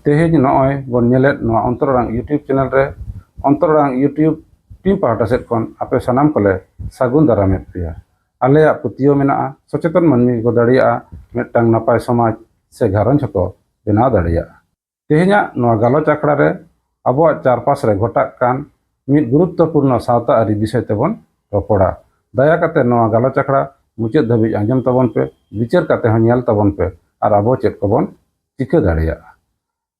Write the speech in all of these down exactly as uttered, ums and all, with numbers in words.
ᱛᱮᱦᱮᱧ ᱱᱚᱜᱼᱚᱭ ᱵᱚᱱ ᱧᱮᱞᱮᱫ ᱱᱚᱣᱟ ᱚᱱᱛᱚᱨᱟᱲᱟᱝ YouTube ᱪᱮᱱᱮᱞ ᱨᱮ ᱚᱱᱛᱚᱨᱟᱲᱟᱝ YouTube ᱴᱤᱢ ᱯᱟᱦᱴᱟ ᱥᱮᱫ ᱠᱷᱚᱱ ᱟᱯᱮ ᱥᱟᱱᱟᱢ ᱠᱚᱞᱮ ᱥᱟᱹᱜᱩᱱ ᱫᱟᱨᱟᱢᱮᱫ ᱯᱮᱭᱟ᱾ ᱟᱞᱮᱭᱟᱜ ᱯᱟᱹᱛᱭᱟᱹᱣ ᱢᱮᱱᱟᱜᱼᱟ, ᱥᱚᱪᱮᱛᱚᱱ ᱢᱟᱹᱱᱢᱤ ᱜᱮᱠᱚ ᱫᱟᱲᱮᱭᱟᱜᱼᱟ, ᱢᱤᱫᱴᱟᱝ ᱱᱟᱯᱟᱭ ᱥᱚᱢᱟᱡᱽ ᱥᱮ ᱜᱷᱟᱨᱚᱸᱡᱽ ᱦᱚᱸᱠᱚ ᱵᱮᱱᱟᱣ ᱫᱟᱲᱮᱭᱟᱜᱼᱟ᱾ ᱛᱮᱦᱮᱧᱟᱜ ᱱᱚᱣᱟ ᱜᱟᱞᱚᱪ ᱟᱠᱷᱲᱟ ᱨᱮ ᱟᱵᱚᱣᱟᱜ ᱪᱟᱨᱯᱟᱥ ᱨᱮ ᱜᱷᱚᱴᱟᱜ ᱠᱟᱱ ᱢᱤᱫ ᱜᱩᱨᱩᱛᱛᱚᱯᱩᱨᱱᱚ ᱥᱟᱶᱛᱟ ᱟᱹᱨᱤ ᱵᱤᱥᱚᱭ ᱛᱮᱵᱚᱱ ᱨᱚᱯᱚᱲᱟ᱾ ᱫᱟᱭᱟ ᱠᱟᱛᱮ ᱱᱚᱣᱟ ᱜᱟᱞᱚᱪ ᱟᱠᱷᱲᱟ ᱢᱩᱪᱟᱹᱫ ᱫᱷᱟᱹᱵᱤᱡ ᱟᱸᱡᱚᱢ ᱛᱟᱵᱚᱱ ᱯᱮ, ᱵᱤᱪᱟᱹᱨ ᱠᱟᱛᱮ ᱦᱚᱸ ᱧᱮᱞ ᱛᱟᱵᱚᱱ ᱯᱮ ᱟᱨ ᱟᱵᱚ ᱪᱮᱫ ᱠᱚᱵᱚᱱ ᱪᱤᱠᱟᱹ ᱫᱟᱲᱮᱭᱟᱜᱼᱟ᱾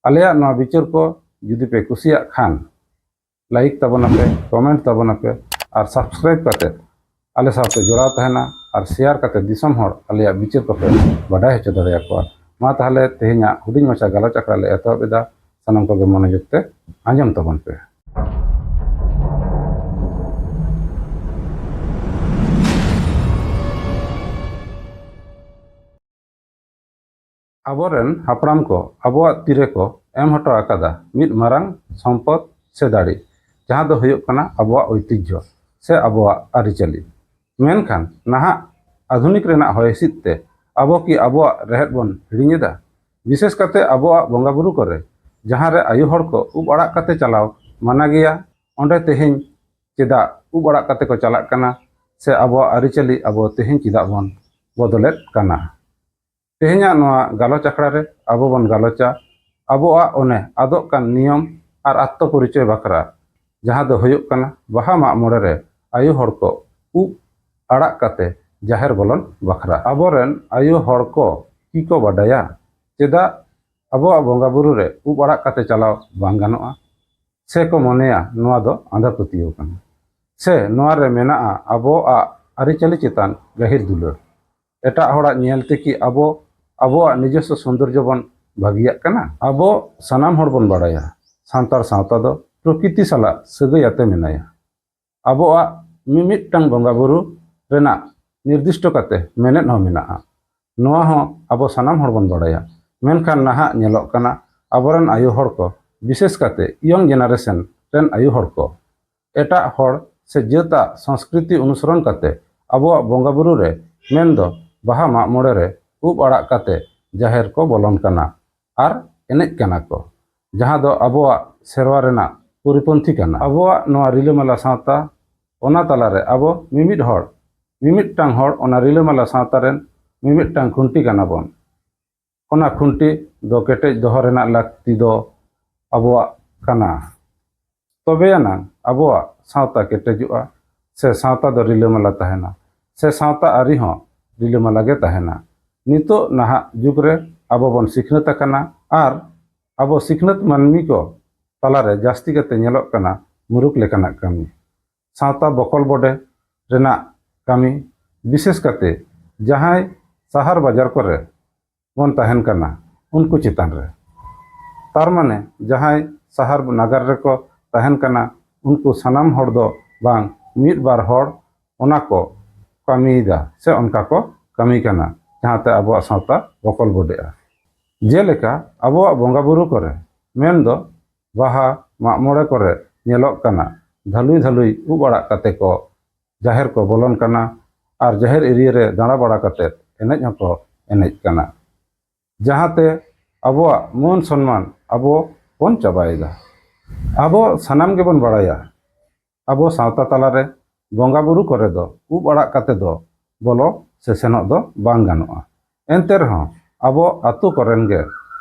ᱟᱞᱮᱭᱟᱜ ᱱᱚᱣᱟ ᱵᱤᱪᱟᱹᱨ ᱠᱚ ᱡᱩᱫᱤ ᱯᱮ ᱠᱩᱥᱤᱭᱟᱜ ᱠᱷᱟᱱ, ᱞᱟᱭᱤᱠ ᱛᱟᱵᱚᱱᱟᱯᱮ, ᱠᱚᱢᱮᱱᱴ ᱛᱟᱵᱚᱱᱟᱯᱮ ᱟᱨ ᱥᱟᱵᱥᱠᱨᱟᱭᱤᱵ ᱠᱟᱛᱮ ᱟᱞᱮ ᱥᱟᱶᱛᱮ ᱡᱚᱲᱟᱣ ᱛᱟᱦᱮᱱᱟ ᱟᱨ ᱥᱮᱭᱟᱨ ᱠᱟᱛᱮ ᱫᱤᱥᱚᱢ ᱦᱚᱲ ᱟᱞᱮᱭᱟᱜ ᱵᱤᱪᱟᱹᱨ ᱠᱚᱯᱮ ᱵᱟᱰᱟᱭ ᱦᱚᱪᱚ ᱫᱟᱲᱮᱭᱟᱠᱚᱣᱟ᱾ ᱢᱟ ᱛᱟᱦᱚᱞᱮ ᱛᱮᱦᱮᱧᱟᱜ ᱦᱩᱰᱤᱧ ᱢᱟᱪᱷᱟ ᱜᱟᱞᱚᱪ ᱟᱠᱷᱲᱟ ᱞᱮ ᱮᱛᱚᱦᱚᱵ ᱮᱫᱟ, ᱥᱟᱱᱟᱢ ᱠᱚᱜᱮ ᱢᱚᱱᱚᱡᱳᱜᱽ ᱛᱮ ᱟᱸᱡᱚᱢ ᱛᱟᱵᱚᱱ ᱯᱮ᱾ ᱟᱵᱚᱨᱮᱱ ᱦᱟᱯᱲᱟᱢ ᱠᱚ ᱟᱵᱚᱣᱟᱜ ᱛᱤᱨᱮ ᱠᱚ ᱮᱢ ᱦᱚᱴᱚ ᱟᱠᱟᱫᱟ ᱢᱤᱫ ᱢᱟᱨᱟᱝ ᱥᱚᱢᱯᱚᱫ ᱥᱮ ᱫᱟᱲᱮ, ᱡᱟᱦᱟᱸ ᱫᱚ ᱦᱩᱭᱩᱜ ᱠᱟᱱᱟ ᱟᱵᱚᱣᱟᱜ ᱳᱭᱛᱤᱡᱽᱡᱷᱚ ᱥᱮ ᱟᱵᱚᱣᱟᱜ ᱟᱹᱨᱤᱪᱟᱹᱞᱤ᱾ ᱢᱮᱱᱠᱷᱟᱱ ᱱᱟᱦᱟᱜ ᱟᱫᱷᱩᱱᱤᱠ ᱨᱮᱱᱟᱜ ᱦᱚᱭ ᱦᱤᱸᱥᱤᱫ ᱛᱮ ᱟᱵᱚ ᱠᱤ ᱟᱵᱚᱣᱟᱜ ᱨᱮᱦᱮᱫ ᱵᱚᱱ ᱦᱤᱲᱤᱧ ᱮᱫᱟ? ᱵᱤᱥᱮᱥ ᱠᱟᱛᱮ ᱟᱵᱚᱣᱟᱜ ᱵᱚᱸᱜᱟ ᱵᱩᱨᱩ ᱠᱚᱨᱮ, ᱡᱟᱦᱟᱸ ᱨᱮ ᱟᱭᱳ ᱦᱚᱲ ᱠᱚ ᱩᱵ ᱟᱲᱟᱜ ᱠᱟᱛᱮ ᱪᱟᱞᱟᱣ ᱢᱟᱱᱟ ᱜᱮᱭᱟ, ᱚᱸᱰᱮ ᱛᱮᱦᱮᱧ ᱪᱮᱫᱟᱜ ᱩᱵ ᱟᱲᱟᱜ ᱠᱟᱛᱮ ᱠᱚ ᱪᱟᱞᱟᱜ ᱠᱟᱱᱟ? ᱥᱮ ᱟᱵᱚᱣᱟᱜ ᱟᱹᱨᱤᱪᱟᱹᱞᱤ ᱟᱵᱚ ᱛᱮᱦᱮᱧ ᱪᱮᱫᱟᱜ ᱵᱚᱱ ᱵᱚᱫᱚᱞᱮᱫ ᱠᱟᱱᱟ? ᱛᱮᱦᱮᱧᱟᱜ ᱱᱚᱣᱟ ᱜᱟᱞᱚᱪ ᱟᱠᱷᱲᱟ ᱨᱮ ᱟᱵᱚ ᱵᱚᱱ ᱜᱟᱞᱚᱪᱟ ᱟᱵᱚᱣᱟᱜ ᱚᱱᱮ ᱟᱫᱚᱜ ᱠᱟᱱ ᱱᱤᱭᱚᱢ ᱟᱨ ᱟᱛᱛᱚ ᱯᱚᱨᱤᱪᱚᱭ ᱵᱟᱠᱷᱨᱟ, ᱡᱟᱦᱟᱸ ᱫᱚ ᱦᱩᱭᱩᱜ ᱠᱟᱱᱟ ᱵᱟᱦᱟ ᱢᱟᱜ ᱢᱚᱬᱮ ᱨᱮ ᱟᱭᱳ ᱦᱚᱲ ᱠᱚ ᱩᱵ ᱟᱲᱟᱜ ᱠᱟᱛᱮ ᱡᱟᱦᱮᱨ ᱵᱚᱞᱚᱱ ᱵᱟᱠᱷᱨᱟ᱾ ᱟᱵᱚᱨᱮᱱ ᱟᱭᱳ ᱦᱚᱲ ᱠᱚ ᱠᱤ ᱠᱚ ᱵᱟᱰᱟᱭᱟ ᱪᱮᱫᱟᱜ ᱟᱵᱚᱣᱟᱜ ᱵᱚᱸᱜᱟ ᱵᱩᱨᱩ ᱨᱮ ᱩᱵ ᱟᱲᱟᱜ ᱠᱟᱛᱮ ᱪᱟᱞᱟᱣ ᱵᱟᱝ ᱜᱟᱱᱚᱜᱼᱟ? ᱥᱮ ᱠᱚ ᱢᱚᱱᱮᱭᱟ ᱱᱚᱣᱟ ᱫᱚ ᱟᱸᱫᱷᱟ ᱯᱟᱹᱛᱭᱟᱹᱣ ᱠᱟᱱᱟ? ᱥᱮ ᱱᱚᱣᱟ ᱨᱮ ᱢᱮᱱᱟᱜᱼᱟ ᱟᱵᱚᱣᱟᱜ ᱟᱹᱨᱤᱪᱟᱹᱞᱤ ᱪᱮᱛᱟᱱ ᱜᱟᱹᱦᱤᱨ ᱫᱩᱞᱟᱹᱲ? ᱮᱴᱟᱜ ᱦᱚᱲᱟᱜ ᱧᱮᱞ ᱛᱮ ᱠᱤ ᱟᱵᱚ ᱟᱵᱚᱣᱟᱜ ᱱᱤᱡᱚᱥᱥᱚ ᱥᱚᱱᱫᱚᱨᱡᱚ ᱵᱚᱱ ᱵᱟᱹᱜᱤᱭᱟᱜ ᱠᱟᱱᱟ? ᱟᱵᱚ ᱥᱟᱱᱟᱢ ᱦᱚᱲ ᱵᱚᱱ ᱵᱟᱲᱟᱭᱟ, ᱥᱟᱱᱛᱟᱲ ᱥᱟᱶᱛᱟ ᱫᱚ ᱯᱨᱚᱠᱤᱛᱤ ᱥᱟᱞᱟᱜ ᱥᱟᱹᱜᱟᱹᱭ ᱟᱛᱮ ᱢᱮᱱᱟᱭᱟ᱾ ᱟᱵᱚᱣᱟᱜ ᱢᱤᱢᱤᱫᱴᱟᱝ ᱵᱚᱸᱜᱟ ᱵᱩᱨᱩ ᱨᱮᱱᱟᱜ ᱱᱤᱨᱫᱤᱥᱴᱚ ᱠᱟᱛᱮ ᱢᱮᱱᱮᱫ ᱦᱚᱸ ᱢᱮᱱᱟᱜᱼᱟ᱾ ᱱᱚᱣᱟ ᱦᱚᱸ ᱟᱵᱚ ᱥᱟᱱᱟᱢ ᱦᱚᱲ ᱵᱚᱱ ᱵᱟᱲᱟᱭᱟ᱾ ᱢᱮᱱᱠᱷᱟᱱ ᱱᱟᱦᱟᱜ ᱧᱮᱞᱚᱜ ᱠᱟᱱᱟ ᱟᱵᱚᱨᱮᱱ ᱟᱭᱳ ᱦᱚᱲ ᱠᱚ, ᱵᱤᱥᱮᱥ ᱠᱟᱛᱮ ᱤᱭᱚᱝ ᱡᱮᱱᱟᱨᱮᱥᱚᱱ ᱨᱮᱱ ᱟᱭᱳ ᱦᱚᱲ ᱠᱚ, ᱮᱴᱟᱜ ᱦᱚᱲ ᱥᱮ ᱡᱟᱹᱛᱟᱜ ᱥᱚᱝᱥᱠᱨᱤᱛᱤ ᱚᱱᱩᱥᱚᱨᱚᱱ ᱠᱟᱛᱮ ᱟᱵᱚᱣᱟᱜ ᱵᱚᱸᱜᱟ ᱵᱩᱨᱩ ᱨᱮ, ᱢᱮᱱᱫᱚ ᱵᱟᱦᱟ ᱢᱟᱜ ᱢᱚᱬᱮ ᱨᱮ ᱩᱵ ᱟᱲᱟᱜ ᱠᱟᱛᱮ ᱡᱟᱦᱮᱨ ᱠᱚ ᱵᱚᱞᱚᱱ ᱠᱟᱱᱟ ᱟᱨ ᱮᱱᱮᱡ ᱠᱟᱱᱟ ᱠᱚ, ᱡᱟᱦᱟᱸ ᱫᱚ ᱟᱵᱚᱣᱟᱜ ᱥᱮᱨᱣᱟ ᱨᱮᱱᱟᱜ ᱯᱚᱨᱤᱯᱚᱱᱛᱷᱤ ᱠᱟᱱᱟ᱾ ᱟᱵᱚᱣᱟᱜ ᱱᱚᱣᱟ ᱨᱤᱞᱟᱹᱢᱟᱞᱟ ᱥᱟᱶᱛᱟ, ᱚᱱᱟ ᱛᱟᱞᱟᱨᱮ ᱟᱵᱚ ᱢᱤᱢᱤᱫ ᱦᱚᱲ, ᱢᱤᱢᱤᱫᱴᱟᱝ ᱦᱚᱲ ᱚᱱᱟ ᱨᱤᱞᱟᱹᱢᱟᱞᱟ ᱥᱟᱶᱛᱟ ᱨᱮᱱ ᱢᱤᱢᱤᱫᱴᱟᱝ ᱠᱷᱩᱱᱴᱤ ᱠᱟᱱᱟ ᱵᱚᱱ᱾ ᱚᱱᱟ ᱠᱷᱩᱱᱴᱤ ᱫᱚ ᱠᱮᱴᱮᱡ ᱫᱚᱦᱚ ᱨᱮᱱᱟᱜ ᱞᱟᱹᱠᱛᱤ ᱫᱚ ᱟᱵᱚᱣᱟᱜ ᱠᱟᱱᱟ᱾ ᱛᱚᱵᱮᱭᱟᱱᱟᱝ ᱟᱵᱚᱣᱟᱜ ᱥᱟᱶᱛᱟ ᱠᱮᱴᱮᱡᱚᱜᱼᱟ, ᱥᱮ ᱥᱟᱶᱛᱟ ᱫᱚ ᱨᱤᱞᱟᱹᱢᱟᱞᱟ ᱛᱟᱦᱮᱱᱟ, ᱥᱮ ᱥᱟᱶᱛᱟ ᱟᱹᱨᱤ ᱦᱚᱸ ᱨᱤᱞᱟᱹᱢᱟᱞᱟ ᱜᱮ ᱛᱟᱦᱮᱱᱟ᱾ ᱱᱤᱛᱚᱜ ᱱᱟᱦᱟᱜ ᱡᱩᱜᱽ ᱨᱮ ᱟᱵᱚ ᱵᱚᱱ ᱥᱤᱠᱷᱱᱟᱹᱛ ᱟᱠᱟᱱᱟ ᱟᱨ ᱟᱵᱚ ᱥᱤᱠᱷᱱᱟᱹᱛ ᱢᱟᱹᱱᱢᱤ ᱠᱚ ᱛᱟᱞᱟᱨᱮ ᱡᱟᱹᱥᱛᱤ ᱠᱟᱛᱮ ᱧᱮᱞᱚᱜ ᱠᱟᱱᱟ ᱢᱩᱨᱩᱠ ᱞᱮᱠᱟᱱᱟᱜ ᱠᱟᱹᱢᱤ᱾ ᱥᱟᱶᱛᱟ ᱵᱚᱠᱚᱞ ᱵᱚᱰᱮ ᱨᱮᱱᱟᱜ ᱠᱟᱹᱢᱤ, ᱵᱤᱥᱮᱥ ᱠᱟᱛᱮ ᱡᱟᱦᱟᱸᱭ ᱥᱟᱦᱟᱨ ᱵᱟᱡᱟᱨ ᱠᱚᱨᱮ ᱵᱚᱱ ᱛᱟᱦᱮᱱ ᱠᱟᱱᱟ, ᱩᱱᱠᱩ ᱪᱮᱛᱟᱱ ᱨᱮ᱾ ᱛᱟᱨ ᱢᱟᱱᱮ ᱡᱟᱦᱟᱸᱭ ᱥᱟᱦᱟᱨ ᱱᱟᱜᱟᱨ ᱨᱮᱠᱚ ᱛᱟᱦᱮᱱ ᱠᱟᱱᱟ, ᱩᱱᱠᱩ ᱥᱟᱱᱟᱢ ᱦᱚᱲ ᱫᱚ ᱵᱟᱝ, ᱢᱤᱫ ᱵᱟᱨ ᱦᱚᱲ ᱚᱱᱟ ᱠᱚ ᱠᱟᱹᱢᱤᱭᱮᱫᱟ ᱥᱮ ᱚᱱᱠᱟ ᱠᱚ ᱠᱟᱹᱢᱤ ᱠᱟᱱᱟ, ᱡᱟᱦᱟᱸᱛᱮ ᱟᱵᱚᱣᱟᱜ ᱥᱟᱶᱛᱟ ᱵᱚᱠᱚᱞ ᱵᱚᱰᱮᱜᱼᱟ᱾ ᱡᱮᱞᱮᱠᱟ ᱟᱵᱚᱣᱟᱜ ᱵᱚᱸᱜᱟ ᱵᱩᱨᱩ ᱠᱚᱨᱮ, ᱢᱮᱱᱫᱚ ᱵᱟᱦᱟ, ᱢᱟᱜ ᱢᱚᱬᱮ ᱠᱚᱨᱮ ᱧᱮᱞᱚᱜ ᱠᱟᱱᱟ, ᱫᱷᱟᱹᱞᱩᱭ ᱫᱷᱟᱹᱞᱩᱭ ᱩᱵ ᱟᱲᱟᱜ ᱠᱟᱛᱮ ᱠᱚ ᱡᱟᱦᱮᱨ ᱠᱚ ᱵᱚᱞᱚᱱ ᱠᱟᱱᱟ ᱟᱨ ᱡᱟᱦᱮᱨ ᱮᱨᱤᱭᱟ ᱨᱮ ᱫᱟᱬᱟ ᱵᱟᱲᱟ ᱠᱟᱛᱮ ᱮᱱᱮᱡ ᱦᱚᱸᱠᱚ ᱮᱱᱮᱡ ᱠᱟᱱᱟ, ᱡᱟᱦᱟᱸᱛᱮ ᱟᱵᱚᱣᱟᱜ ᱢᱟᱹᱱ ᱥᱚᱱᱢᱟᱱ ᱟᱵᱚ ᱵᱚᱱ ᱪᱟᱵᱟᱭᱮᱫᱟ᱾ ᱟᱵᱚ ᱥᱟᱱᱟᱢ ᱜᱮᱵᱚᱱ ᱵᱟᱲᱟᱭᱟ, ᱟᱵᱚ ᱥᱟᱶᱛᱟ ᱛᱟᱞᱟᱨᱮ ᱵᱚᱸᱜᱟ ᱵᱩᱨᱩ ᱠᱚᱨᱮ ᱫᱚ ᱩᱵ ᱟᱲᱟᱜ ᱠᱟᱛᱮ ᱫᱚ ᱵᱚᱞᱚ ᱥᱮ ᱥᱮᱱᱚᱜ ᱫᱚ ᱵᱟᱝ ᱜᱟᱱᱚᱜᱼᱟ᱾ ᱮᱱᱛᱮ ᱨᱮᱦᱚᱸ ᱟᱵᱚ ᱟᱛᱳ ᱠᱚᱨᱮᱱ ᱜᱮ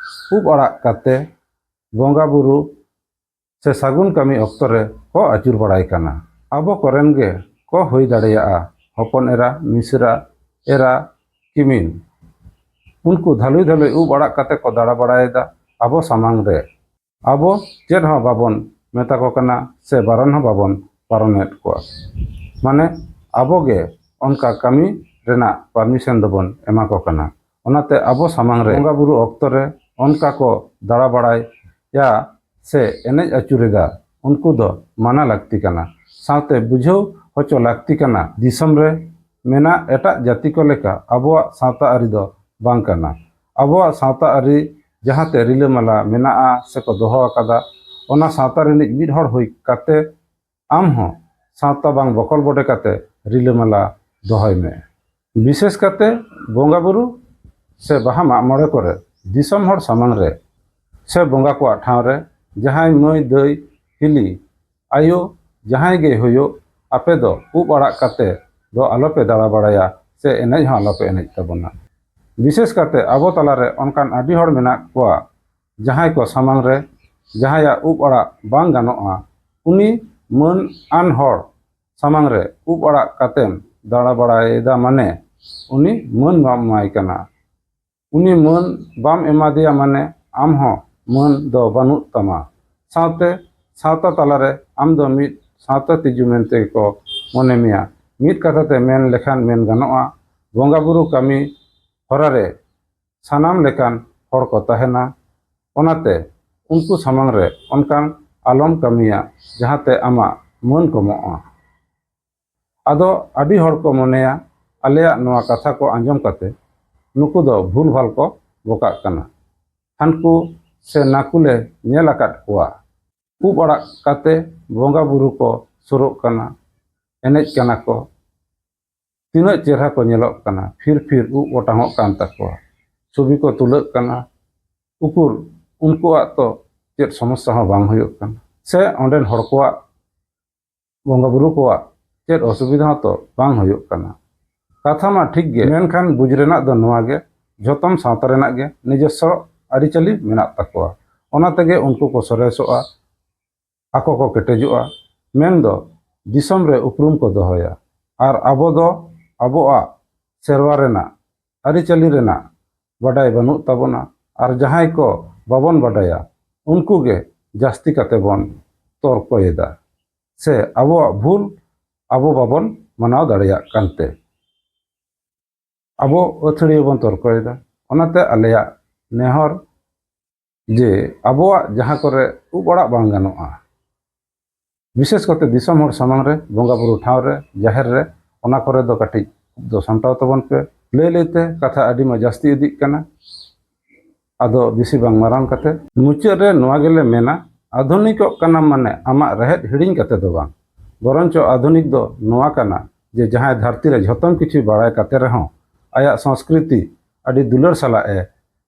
ᱩᱵ ᱟᱲᱟᱜ ᱠᱟᱛᱮ ᱵᱚᱸᱜᱟ ᱵᱩᱨᱩ ᱥᱮ ᱥᱟᱹᱜᱩᱱ ᱠᱟᱹᱢᱤ ᱚᱠᱛᱚ ᱨᱮ ᱠᱚ ᱟᱹᱪᱩᱨ ᱵᱟᱲᱟᱭ ᱠᱟᱱᱟ᱾ ᱟᱵᱚ ᱠᱚᱨᱮᱱ ᱜᱮ ᱠᱚ ᱦᱩᱭ ᱫᱟᱲᱮᱭᱟᱜᱼᱟ ᱦᱚᱯᱚᱱ ᱮᱨᱟ, ᱢᱤᱥᱨᱟ ᱮᱨᱟ, ᱠᱤᱢᱤᱱ, ᱩᱱᱠᱩ ᱫᱷᱟᱹᱞᱩᱭ ᱫᱷᱟᱹᱞᱩᱭ ᱩᱵ ᱟᱲᱟᱜ ᱠᱟᱛᱮ ᱠᱚ ᱫᱟᱬᱟ ᱵᱟᱲᱟᱭᱮᱫᱟ ᱟᱵᱚ ᱥᱟᱢᱟᱝ ᱨᱮ᱾ ᱟᱵᱚ ᱪᱮᱫ ᱦᱚᱸ ᱵᱟᱵᱚᱱ ᱢᱮᱛᱟ ᱠᱚ ᱠᱟᱱᱟ ᱥᱮ ᱵᱟᱨᱚᱱ ᱦᱚᱸ ᱵᱟᱵᱚᱱ ᱯᱟᱨᱚᱢᱮᱫ ᱠᱚᱣᱟ᱾ ᱢᱟᱱᱮ ᱟᱵᱚ ᱜᱮ ᱚᱱᱠᱟ ᱠᱟᱹᱢᱤ ᱨᱮᱱᱟᱜ ᱯᱟᱨᱢᱤᱥᱚᱱ ᱫᱚᱵᱚᱱ ᱮᱢᱟ ᱠᱚ ᱠᱟᱱᱟ᱾ ᱚᱱᱟᱛᱮ ᱟᱵᱚ ᱥᱟᱢᱟᱝ ᱨᱮ ᱵᱚᱸᱜᱟ ᱵᱩᱨᱩ ᱚᱠᱛᱚ ᱨᱮ ᱚᱱᱠᱟ ᱠᱚ ᱫᱟᱬᱟ ᱵᱟᱲᱟᱭᱟ ᱥᱮ ᱮᱱᱮᱡ ᱟᱹᱪᱩᱨᱮᱫᱟ, ᱩᱱᱠᱩ ᱫᱚ ᱢᱟᱱᱟ ᱞᱟᱹᱠᱛᱤ ᱠᱟᱱᱟ᱾ ᱥᱟᱶᱛᱮ ᱵᱩᱡᱷᱟᱹᱣ ᱦᱚᱪᱚ ᱞᱟᱹᱠᱛᱤ ᱠᱟᱱᱟ, ᱫᱤᱥᱚᱢ ᱨᱮ ᱢᱮᱱᱟᱜ ᱮᱴᱟᱜ ᱡᱟᱹᱛᱤ ᱠᱚ ᱞᱮᱠᱟ ᱟᱵᱚᱣᱟᱜ ᱥᱟᱶᱛᱟ ᱟᱹᱨᱤ ᱫᱚ ᱵᱟᱝ ᱠᱟᱱᱟ᱾ ᱟᱵᱚᱣᱟᱜ ᱥᱟᱶᱛᱟ ᱟᱹᱨᱤ ᱡᱟᱦᱟᱸᱛᱮ ᱨᱤᱞᱟᱹᱢᱟᱞᱟ ᱢᱮᱱᱟᱜᱼᱟ ᱥᱮᱠᱚ ᱫᱚᱦᱚ ᱟᱠᱟᱫᱟ, ᱚᱱᱟ ᱥᱟᱶᱛᱟ ᱨᱤᱱᱤᱡ ᱢᱤᱫ ᱦᱚᱲ ᱦᱩᱭ ᱠᱟᱛᱮ ᱟᱢ ᱦᱚᱸ ᱥᱟᱶᱛᱟ ᱵᱟᱝ ᱵᱚᱠᱚᱞ ᱵᱚᱰᱮ ᱠᱟᱛᱮ ᱨᱤᱞᱟᱹᱢᱟᱞᱟ ᱫᱚᱦᱚᱭ ᱢᱮ᱾ ᱵᱤᱥᱮᱥ ᱠᱟᱛᱮ ᱵᱚᱸᱜᱟ ᱵᱩᱨᱩ ᱥᱮ ᱵᱟᱦᱟ ᱢᱟᱜ ᱢᱚᱬᱮ ᱠᱚᱨᱮ ᱫᱤᱥᱚᱢ ᱦᱚᱲ ᱥᱟᱢᱟᱝ ᱨᱮ ᱥᱮ ᱵᱚᱸᱜᱟ ᱠᱚᱣᱟᱜ ᱴᱷᱟᱶ ᱨᱮ ᱡᱟᱦᱟᱸᱭ ᱢᱟᱹᱭ, ᱫᱟᱹᱭ, ᱦᱤᱞᱤ, ᱟᱭᱳ, ᱡᱟᱦᱟᱸᱭ ᱜᱮ ᱦᱩᱭᱩᱜ, ᱟᱯᱮ ᱫᱚ ᱩᱵ ᱟᱲᱟᱜ ᱠᱟᱛᱮ ᱫᱚ ᱟᱞᱚᱯᱮ ᱫᱟᱬᱟ ᱵᱟᱲᱟᱭᱟ ᱥᱮ ᱮᱱᱮᱡ ᱦᱚᱸ ᱟᱞᱚᱯᱮ ᱮᱱᱮᱡ ᱛᱟᱵᱚᱱᱟ᱾ ᱵᱤᱥᱮᱥ ᱠᱟᱛᱮ ᱟᱵᱚ ᱛᱟᱞᱟᱨᱮ ᱚᱱᱠᱟᱱ ᱟᱹᱰᱤ ᱦᱚᱲ ᱢᱮᱱᱟᱜ ᱠᱚᱣᱟ, ᱡᱟᱦᱟᱸᱭ ᱠᱚ ᱥᱟᱢᱟᱝ ᱨᱮ ᱡᱟᱦᱟᱸᱭᱟᱜ ᱩᱵ ᱟᱲᱟᱜ ᱵᱟᱝ ᱜᱟᱱᱚᱜᱼᱟ, ᱩᱱᱤ ᱢᱟᱹᱱ ᱟᱱ ᱦᱚᱲ ᱥᱟᱢᱟᱝ ᱨᱮ ᱩᱵ ᱟᱲᱟᱜ ᱠᱟᱛᱮᱢ ᱫᱟᱬᱟ ᱵᱟᱲᱟᱭᱮᱫᱟ, ᱢᱟᱱᱮ ᱩᱱᱤ ᱢᱟᱹᱱ ᱵᱟᱢ ᱮᱢᱟᱭ ᱠᱟᱱᱟ᱾ ᱩᱱᱤ ᱢᱟᱹᱱ ᱵᱟᱢ ᱮᱢᱟᱫᱮᱭᱟ, ᱢᱟᱱᱮ ᱟᱢ ᱦᱚᱸ ᱢᱟᱹᱱ ᱫᱚ ᱵᱟᱹᱱᱩᱜ ᱛᱟᱢᱟ᱾ ᱥᱟᱶᱛᱮ ᱥᱟᱶᱛᱟ ᱛᱟᱞᱟᱨᱮ ᱟᱢ ᱫᱚ ᱢᱤᱫ ᱥᱟᱶᱛᱟ ᱛᱤᱡᱩ ᱢᱮᱱᱛᱮ ᱜᱮᱠᱚ ᱢᱚᱱᱮ ᱢᱮᱭᱟ᱾ ᱢᱤᱫ ᱠᱟᱛᱷᱟ ᱛᱮ ᱢᱮᱱ ᱞᱮᱠᱷᱟᱱ ᱢᱮᱱ ᱜᱟᱱᱚᱜᱼᱟ, ᱵᱚᱸᱜᱟ ᱵᱩᱨᱩ ᱠᱟᱹᱢᱤ ᱦᱚᱨᱟ ᱨᱮ ᱥᱟᱱᱟᱢ ᱞᱮᱠᱟᱱ ᱦᱚᱲ ᱠᱚ ᱛᱟᱦᱮᱱᱟ᱾ ᱚᱱᱟᱛᱮ ᱩᱱᱠᱩ ᱥᱟᱢᱟᱝ ᱨᱮ ᱚᱱᱠᱟᱱ ᱟᱞᱚᱢ ᱠᱟᱹᱢᱤᱭᱟ, ᱡᱟᱦᱟᱸᱛᱮ ᱟᱢᱟᱜ ᱢᱟᱹᱱ ᱠᱚᱢᱚᱜᱼᱟ᱾ ᱟᱫᱚ ᱟᱹᱰᱤ ᱦᱚᱲ ᱠᱚ ᱢᱚᱱᱮᱭᱟ, ᱟᱞᱮᱭᱟᱜ ᱱᱚᱣᱟ ᱠᱟᱛᱷᱟ ᱠᱚ ᱟᱸᱡᱚᱢ ᱠᱟᱛᱮ ᱱᱩᱠᱩ ᱫᱚ ᱵᱷᱩᱞ ᱵᱷᱟᱞ ᱠᱚ ᱵᱚᱠᱟᱜ ᱠᱟᱱᱟ᱾ ᱦᱟᱱᱠᱩ ᱥᱮ ᱱᱟᱠᱩ ᱞᱮ ᱧᱮᱞ ᱟᱠᱟᱫ ᱠᱚᱣᱟ, ᱩᱵ ᱟᱲᱟᱜ ᱠᱟᱛᱮ ᱵᱚᱸᱜᱟ ᱵᱩᱨᱩ ᱠᱚ ᱥᱩᱨᱚᱜ ᱠᱟᱱᱟ, ᱮᱱᱮᱡ ᱠᱟᱱᱟ ᱠᱚ, ᱛᱤᱱᱟᱹᱜ ᱪᱮᱦᱨᱟ ᱠᱚ ᱧᱮᱞᱚᱜ ᱠᱟᱱᱟ, ᱯᱷᱤᱨ ᱯᱷᱤᱨ ᱩᱵ ᱚᱴᱟᱝᱚᱜ ᱠᱟᱱ ᱛᱟᱠᱚᱣᱟ, ᱪᱷᱚᱵᱤ ᱠᱚ ᱛᱩᱞᱟᱹᱜ ᱠᱟᱱᱟ᱾ ᱩᱠᱩᱨ ᱩᱱᱠᱩᱣᱟᱜ ᱛᱚ ᱪᱮᱫ ᱥᱚᱢᱚᱥᱥᱟ ᱦᱚᱸ ᱵᱟᱝ ᱦᱩᱭᱩᱜ ᱠᱟᱱᱟ, ᱥᱮ ᱚᱸᱰᱮᱱ ᱦᱚᱲ ᱠᱚᱣᱟᱜ ᱵᱚᱸᱜᱟ ᱵᱩᱨᱩ ᱠᱚᱣᱟᱜ ᱪᱮᱫ ᱚᱥᱩᱵᱤᱫᱷᱟ ᱦᱚᱸᱛᱚ ᱵᱟᱝ ᱦᱩᱭᱩᱜ ᱠᱟᱱᱟ᱾ ᱠᱟᱛᱷᱟ ᱢᱟ ᱴᱷᱤᱠ ᱜᱮ, ᱢᱮᱱᱠᱷᱟᱱ ᱵᱩᱡᱽ ᱨᱮᱱᱟᱜ ᱫᱚ ᱱᱚᱣᱟ ᱜᱮ, ᱡᱷᱚᱛᱚᱢ ᱥᱟᱶᱛᱟ ᱨᱮᱱᱟᱜ ᱜᱮ ᱱᱤᱡᱚᱥᱥᱚ ᱟᱹᱨᱤᱪᱟᱹᱞᱤ ᱢᱮᱱᱟᱜ ᱛᱟᱠᱚᱣᱟ᱾ ᱚᱱᱟ ᱛᱮᱜᱮ ᱩᱱᱠᱩ ᱠᱚ ᱥᱚᱨᱮᱥᱚᱜᱼᱟ, ᱟᱠᱚ ᱠᱚ ᱠᱮᱴᱮᱡᱚᱜᱼᱟ, ᱢᱮᱱᱫᱚ ᱫᱤᱥᱚᱢ ᱨᱮ ᱩᱯᱨᱩᱢ ᱠᱚ ᱫᱚᱦᱚᱭᱟ᱾ ᱟᱨ ᱟᱵᱚ ᱫᱚ ᱟᱵᱚᱣᱟᱜ ᱥᱮᱨᱣᱟ ᱨᱮᱱᱟᱜ, ᱟᱹᱨᱤᱪᱟᱹᱞᱤ ᱨᱮᱱᱟᱜ ᱵᱟᱰᱟᱭ ᱵᱟᱹᱱᱩᱜ ᱛᱟᱵᱚᱱᱟ᱾ ᱟᱨ ᱡᱟᱦᱟᱸᱭ ᱠᱚ ᱵᱟᱵᱚᱱ ᱵᱟᱰᱟᱭᱟ, ᱩᱱᱠᱩ ᱜᱮ ᱡᱟᱹᱥᱛᱤ ᱠᱟᱛᱮ ᱵᱚᱱ ᱛᱚᱨᱠᱚᱭᱮᱫᱟ, ᱥᱮ ᱟᱵᱚᱣᱟᱜ ᱵᱷᱩᱞ ᱟᱵᱚ ᱵᱟᱵᱚᱱ ᱢᱟᱱᱟᱣ ᱫᱟᱲᱮᱭᱟᱜ ᱠᱟᱱᱛᱮ ᱟᱵᱚ ᱟᱹᱛᱷᱟᱹᱲᱤᱭᱟᱹ ᱵᱚᱱ ᱛᱚᱨᱠᱚᱭᱮᱫᱟ᱾ ᱚᱱᱟᱛᱮ ᱟᱞᱮᱭᱟᱜ ᱱᱮᱦᱚᱨ ᱡᱮ ᱟᱵᱚᱣᱟᱜ ᱡᱟᱦᱟᱸ ᱠᱚᱨᱮ ᱩᱵ ᱟᱲᱟᱜ ᱵᱟᱝ ᱜᱟᱱᱚᱜᱼᱟ, ᱵᱤᱥᱮᱥ ᱠᱟᱛᱮ ᱫᱤᱥᱚᱢ ᱦᱚᱲ ᱥᱟᱢᱟᱝ ᱨᱮ, ᱵᱚᱸᱜᱟ ᱵᱩᱨᱩ ᱴᱷᱟᱶ ᱨᱮ, ᱡᱟᱦᱮᱨ ᱨᱮ, ᱚᱱᱟ ᱠᱚᱨᱮ ᱫᱚ ᱠᱟᱹᱴᱤᱡ ᱩᱵ ᱫᱚ ᱥᱟᱢᱴᱟᱣ ᱛᱟᱵᱚᱱ ᱯᱮ᱾ ᱞᱟᱹᱭ ᱞᱟᱹᱭᱛᱮ ᱠᱟᱛᱷᱟ ᱟᱹᱰᱤ ᱢᱟ ᱡᱟᱹᱥᱛᱤ ᱤᱫᱤᱜ ᱠᱟᱱᱟ, ᱟᱫᱚ ᱵᱮᱥᱤ ᱵᱟᱝ ᱢᱟᱨᱟᱝ ᱠᱟᱛᱮ ᱢᱩᱪᱟᱹᱫ ᱨᱮ ᱱᱚᱣᱟ ᱜᱮᱞᱮ ᱢᱮᱱᱟ, ᱟᱫᱷᱩᱱᱤᱠᱚᱜ ᱠᱟᱱᱟᱢ ᱢᱟᱱᱮ ᱟᱢᱟᱜ ᱨᱮᱦᱮᱫ ᱦᱤᱲᱤᱧ ᱠᱟᱛᱮ ᱫᱚ ᱵᱟᱝ, ᱵᱚᱨᱚᱱᱪᱚ ᱟᱫᱷᱩᱱᱤᱠ ᱫᱚ ᱱᱚᱣᱟ ᱠᱟᱱᱟ ᱡᱮ ᱡᱟᱦᱟᱸᱭ ᱫᱷᱟᱹᱨᱛᱤ ᱨᱮ ᱡᱷᱚᱛᱚᱢ ᱠᱤᱪᱷᱩ ᱵᱟᱲᱟᱭ ᱠᱟᱛᱮ ᱨᱮᱦᱚᱸ ᱟᱭᱟᱜ ᱥᱚᱸᱥᱠᱨᱤᱛᱤ ᱟᱹᱰᱤ ᱫᱩᱞᱟᱹᱲ ᱥᱟᱞᱟᱜ ᱮ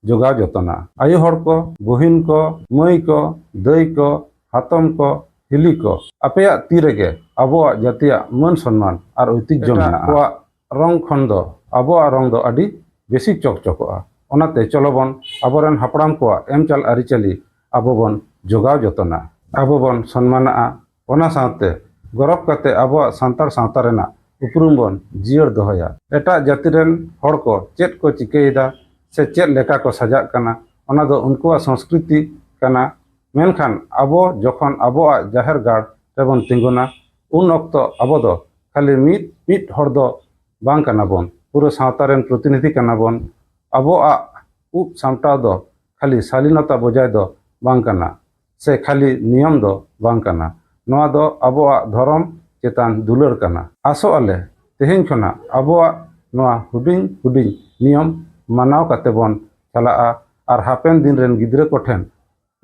ᱡᱚᱜᱟᱣ ᱡᱚᱛᱚᱱᱟ᱾ ᱟᱭᱳ ᱦᱚᱲ ᱠᱚ, ᱵᱩᱦᱤᱱ ᱠᱚ, ᱢᱟᱹᱭ ᱠᱚ, ᱫᱟᱹᱭ ᱠᱚ, ᱦᱟᱛᱚᱢ ᱠᱚ, ᱦᱤᱞᱤ ᱠᱚ, ᱟᱯᱮᱭᱟᱜ ᱛᱤ ᱨᱮᱜᱮ ᱟᱵᱚᱣᱟᱜ ᱡᱟᱹᱛᱤᱭᱟᱜ ᱢᱟᱹᱱ ᱥᱚᱱᱢᱟᱱ ᱟᱨ ᱳᱭᱛᱤᱡᱽᱡᱷᱚ ᱮᱴᱟᱜ ᱢᱮᱱᱟᱜᱼᱟ᱾ ᱠᱚᱣᱟᱜ ᱨᱚᱝ ᱠᱷᱚᱱ ᱫᱚ ᱟᱵᱚᱣᱟᱜ ᱨᱚᱝ ᱫᱚ ᱟᱹᱰᱤ ᱵᱮᱥᱤ ᱪᱚᱠᱪᱚᱠᱚᱜᱼᱟ᱾ ᱚᱱᱟᱛᱮ ᱪᱚᱞᱚ ᱵᱚᱱ ᱟᱵᱚᱨᱮᱱ ᱦᱟᱯᱲᱟᱢ ᱠᱚᱣᱟᱜ ᱮᱢ ᱪᱟᱞ ᱟᱹᱨᱤᱪᱟᱹᱞᱤ ᱟᱵᱚ ᱵᱚᱱ ᱡᱚᱜᱟᱣ ᱡᱚᱛᱚᱱᱟ᱾ ᱟᱵᱚ ᱵᱚᱱ ᱥᱚᱱᱢᱟᱱᱟᱜᱼᱟ᱾ ᱚᱱᱟ ᱥᱟᱶᱛᱮ ᱜᱚᱨᱚᱵ ᱠᱟᱛᱮ ᱟᱵᱚᱣᱟᱜ ᱥᱟᱱᱛᱟᱲ ᱥᱟᱶᱛᱟ ᱨᱮᱱᱟᱜ ᱩᱯᱨᱩᱢ ᱵᱚᱱ ᱡᱤᱭᱟᱹᱲ ᱫᱚᱦᱚᱭᱟ᱾ ᱮᱴᱟᱜ ᱡᱟᱹᱛᱤ ᱨᱮᱱ ᱦᱚᱲ ᱠᱚ ᱪᱮᱫ ᱠᱚ ᱪᱤᱠᱟᱹᱭᱮᱫᱟ ᱥᱮ ᱪᱮᱫ ᱞᱮᱠᱟ ᱠᱚ ᱥᱟᱡᱟᱜ ᱠᱟᱱᱟ, ᱚᱱᱟ ᱫᱚ ᱩᱱᱠᱩᱣᱟᱜ ᱥᱚᱝᱥᱠᱨᱤᱛᱤ ᱠᱟᱱᱟ᱾ ᱢᱮᱱᱠᱷᱟᱱ ᱟᱵᱚ ᱡᱚᱠᱷᱚᱱ ᱟᱵᱚᱣᱟᱜ ᱡᱟᱦᱮᱨ ᱜᱟᱲ ᱨᱮᱵᱚᱱ ᱛᱤᱸᱜᱩᱱᱟ, ᱩᱱ ᱚᱠᱛᱚ ᱟᱵᱚ ᱫᱚ ᱠᱷᱟᱹᱞᱤ ᱢᱤᱫ, ᱢᱤᱫ ᱦᱚᱲ ᱫᱚ ᱵᱟᱝ ᱠᱟᱱᱟ ᱵᱚᱱ, ᱯᱩᱨᱟᱹ ᱥᱟᱶᱛᱟ ᱨᱮᱱ ᱯᱨᱚᱛᱤᱱᱤᱫᱷᱤ ᱠᱟᱱᱟ ᱵᱚᱱ᱾ ᱟᱵᱚᱣᱟᱜ ᱩᱵ ᱥᱟᱢᱴᱟᱣ ᱫᱚ ᱠᱷᱟᱹᱞᱤ ᱥᱟᱞᱤᱱᱚᱛᱟ ᱵᱚᱡᱟᱭ ᱫᱚ ᱵᱟᱝ ᱠᱟᱱᱟ, ᱥᱮ ᱠᱷᱟᱹᱞᱤ ᱱᱤᱭᱚᱢ ᱫᱚ ᱵᱟᱝ ᱠᱟᱱᱟ᱾ ᱱᱚᱣᱟ ᱫᱚ ᱟᱵᱚᱣᱟᱜ ᱫᱷᱚᱨᱚᱢ ᱪᱮᱛᱟᱱ ᱫᱩᱞᱟᱹᱲ ᱠᱟᱱᱟ᱾ ᱟᱥᱚᱜ ᱟᱞᱮ ᱛᱮᱦᱮᱧ ᱠᱷᱚᱱᱟᱜ ᱟᱵᱚᱣᱟᱜ ᱱᱚᱣᱟ ᱦᱩᱰᱤᱧ ᱦᱩᱰᱤᱧ ᱱᱤᱭᱚᱢ ᱢᱟᱱᱟᱣ ᱠᱟᱛᱮ ᱵᱚᱱ ᱪᱟᱞᱟᱜᱼᱟ ᱟᱨ ᱦᱟᱯᱮᱱ ᱫᱤᱱ ᱨᱮᱱ ᱜᱤᱫᱽᱨᱟᱹ ᱠᱚᱴᱷᱮᱱ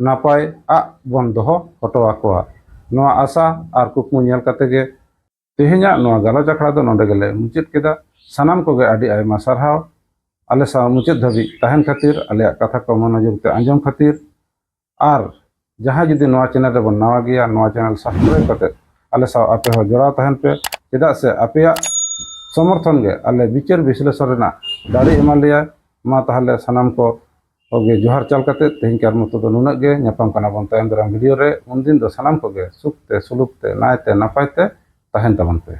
ᱱᱟᱯᱟᱭ ᱟᱜ ᱵᱚᱱ ᱫᱚᱦᱚ ᱦᱚᱴᱚ ᱟᱠᱚᱣᱟ᱾ ᱱᱚᱣᱟ ᱟᱥᱟ ᱟᱨ ᱠᱩᱠᱢᱩ ᱧᱮᱞ ᱠᱟᱛᱮ ᱜᱮ ᱛᱮᱦᱮᱧᱟᱜ ᱱᱚᱣᱟ ᱜᱟᱞᱚᱪ ᱟᱠᱷᱲᱟ ᱫᱚ ᱱᱚᱰᱮ ᱜᱮᱞᱮ ᱢᱩᱪᱟᱹᱫ ᱠᱮᱫᱟ᱾ ᱥᱟᱱᱟᱢ ᱠᱚᱜᱮ ᱟᱹᱰᱤ ᱟᱭᱢᱟ ᱥᱟᱨᱦᱟᱣ ᱟᱞᱮ ᱥᱟᱶ ᱢᱩᱪᱟᱹᱫ ᱫᱷᱟᱹᱵᱤᱡ ᱛᱟᱦᱮᱱ ᱠᱷᱟᱹᱛᱤᱨ, ᱟᱞᱮᱭᱟᱜ ᱠᱟᱛᱷᱟ ᱠᱚ ᱢᱚᱱᱚᱡᱳᱜᱽ ᱛᱮ ᱟᱸᱡᱚᱢ ᱠᱷᱟᱹᱛᱤᱨ᱾ ᱟᱨ ᱡᱟᱦᱟᱸᱭ ᱡᱩᱫᱤ ᱱᱚᱣᱟ ᱪᱮᱱᱮᱞ ᱨᱮᱵᱚᱱ ᱱᱟᱣᱟ ᱜᱮᱭᱟ, ᱱᱚᱣᱟ ᱪᱮᱱᱮᱞ ᱥᱟᱵᱥᱠᱨᱟᱭᱤᱵ ᱠᱟᱛᱮ ᱟᱞᱮ ᱥᱟᱶ ᱟᱯᱮ ᱦᱚᱸ ᱡᱚᱲᱟᱣ ᱛᱟᱦᱮᱱ ᱯᱮ, ᱪᱮᱫᱟᱜ ᱥᱮ ᱟᱯᱮᱭᱟᱜ ᱥᱚᱢᱚᱨᱛᱷᱚᱱ ᱜᱮ ᱟᱞᱮ ᱵᱤᱪᱟᱹᱨ ᱵᱤᱥᱞᱮᱥᱚᱱ ᱨᱮᱱᱟᱜ ᱫᱟᱲᱮ ᱮᱢᱟ ᱞᱮᱭᱟ᱾ ᱢᱟ ᱛᱟᱦᱞᱮ ᱥᱟᱱᱟᱢ ᱠᱚ ᱠᱚᱜᱮ ᱡᱚᱦᱟᱨ ᱪᱟᱞ ᱠᱟᱛᱮ ᱛᱮᱦᱮᱧ ᱠᱟᱨ ᱢᱚᱛᱚ ᱫᱚ ᱱᱩᱱᱟᱹᱜ ᱜᱮ᱾ ᱧᱟᱯᱟᱢ ᱠᱟᱱᱟ ᱵᱚᱱ ᱛᱟᱭᱚᱢ ᱫᱟᱨᱟᱢ ᱵᱷᱤᱰᱤᱭᱳ ᱨᱮ᱾ ᱩᱱᱫᱤᱱ ᱫᱚ ᱥᱟᱱᱟᱢ ᱠᱚᱜᱮ ᱥᱩᱠ ᱛᱮ, ᱥᱩᱞᱩᱠ ᱛᱮ, ᱱᱟᱭ ᱛᱮ, ᱱᱟᱯᱟᱭ ᱛᱮ ᱛᱟᱦᱮᱱ ᱛᱟᱵᱚᱱ ᱯᱮ᱾